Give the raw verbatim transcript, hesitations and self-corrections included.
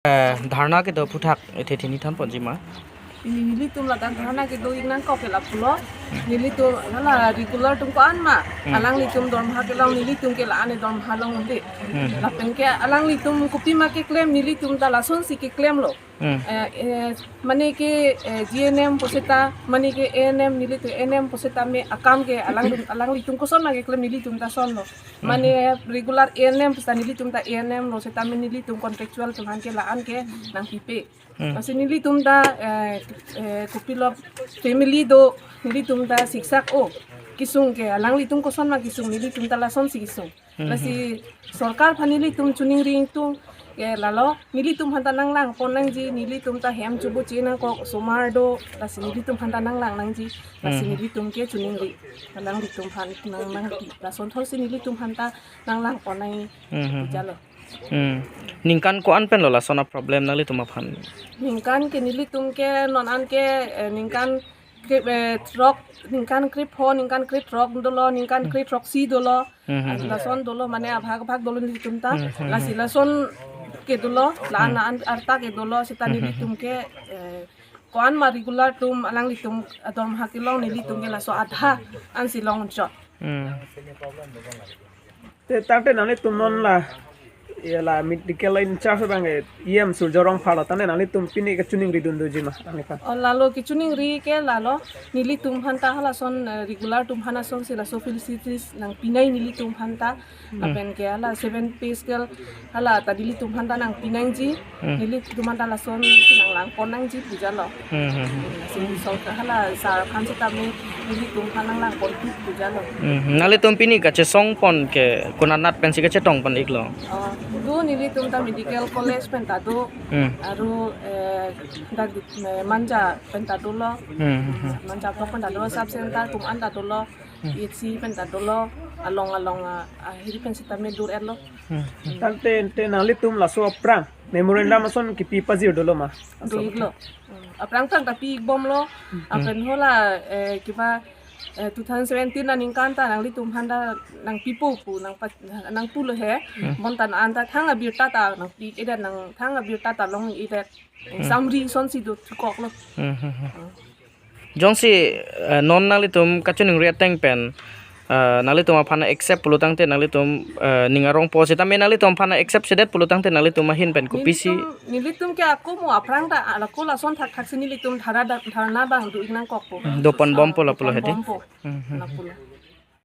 Eh, dharna kedo aphuthak ethe thini than ponji ma? Pini nelitum ladak dharna kedo ik nangkok ke lapulo. Nelitum hala regular atum ko-an ma. Hmm. Alanglitum dormoha kelong, nelitum ke la-an dormoha long undi. Hmm. Lapen ke alanglitum kopima keklem, nelitum ta lasonsi keklemlo. Hmm. Eh, eh, mane ke, eh, G N M puseta, mane ke A N M, nelitum A N M puseta me akam ke alang, alanglitum koson ma keklem, nelitum ta sonlo. Mane regular A N M puseta nelitum ta A N M lo, setame nelitum contractual atum aphan ke la-an ke nangpipe. Hmm. Lasi nelitum ta, eh, eh, kopilo family do, nelitum ta siksak o. Kesung ke alanglitum koson ma kesung, nelitum ta lasonsi kesung. Hmm. Lasi sorkar aphan nelitum choningri ingtung ke lalo, nelitum aphan ta nanglang pon nangji, nelitum ta hem choboche nangkok, osomar do, lasi nelitum aphan ta nanglang nangji, lasi Hmm. nelitum ke choningri. Alanglitum aphan nang nang lason thorsi nelitum aphan ta nanglang pon nang Hmm, hmm, hmm. jalo. Hmm. Ningkan ko-an pen lo lason a-problem nanglitum aphan? Ningkan ke nelitum ke non an ke, eh, ningkan kre-, eh, throk, ningkan krepho, ningkan krethrok dolo, ningkan Hmm. krethroksi dolo. Hmm, hmm, Ah, hmm. lason dolo, mane abhag abhag dolo nelitum ta. Hmm, hmm, Lasi hmm. lason ke dolo, la-an Hmm. la-an arta ke dolo, seta Hmm, hmm, nelitum ke, eh, ko-an ma regular atum, alanglitum adormoha kelong, nelitum ke laso adha ansi longchot. Hmm. Te tangte nanglitum non la, ya la medical in charge abang ke E M Surjya Rongphar lo, tangte nanglitum pini kachoningri dun doji ma, nangliphan? O lalo kachoningri ke lalo, nelitum aphan ta halason, eh, regular atum aphan asonsi laso facilities nangpi nai nelitum aphan ta. Hmm. Lapen ke hala seven pay scale hala ta nelitum aphan ta nangpi nangji. Hmm. Nelitum aphan ta lasonsi nanglang pon nangji pu jalo. Hmm, hmm, hmm. Lasi sorkar hala sar aphan setame nelitum aphan nanglang pon pu jalo. Hmm, hmm. Nanglitum pini kachesong pon ke konat nat pensi kachetong pon iklo? Ah, do nelitum ta medical college pen ta do. Hmm. Aru, eh, dak, eh, Manja pen ta dolo. Hmm, hmm, hmm. Manja block pen ta dolo, sub center atum an ta dolo. Hmm. P H C pen ta dolo, along along, ah, ah, hiri pen setame dur-etlo. Hmm. Tangte, te nanglitum laso aphrang memorandum ason kipi pajir dolo ma? Do iklo. Hmm. Aphrang aphrang ta pi ik bomlo. Hmm. Lapen hala, eh, kipa, eh, two thousand seventeen aningkan ta nanglitum aphan ta nangpipo pu, nangpa-, nangpulo he. Hmm. Bonta non an ta thang abirta ta nangpi ik-edet, nang thang abirta ta long ik-edet. Hmm. Samri asonsi do thukoklo. Hmm, hmm, hmm. Hmm. Jongsi, eh, non nanglitum kachoningri ateng pen, eh, nanglitum aphan accept pulo tangte nanglitum, eh, ning arongpo setame nanglitum aphan accept sedet pulo tangte nanglitum ahin pen kopisi? Nelitum, nelitum ke ako mo aphrang ta alako lason thakthak si nelitum dharna da-, dharna abang do ik nangkokpo. Hmm, do pon bompo lapulo hedi? Do pon bompo. Hmm, hmm, hmm. Lapulo.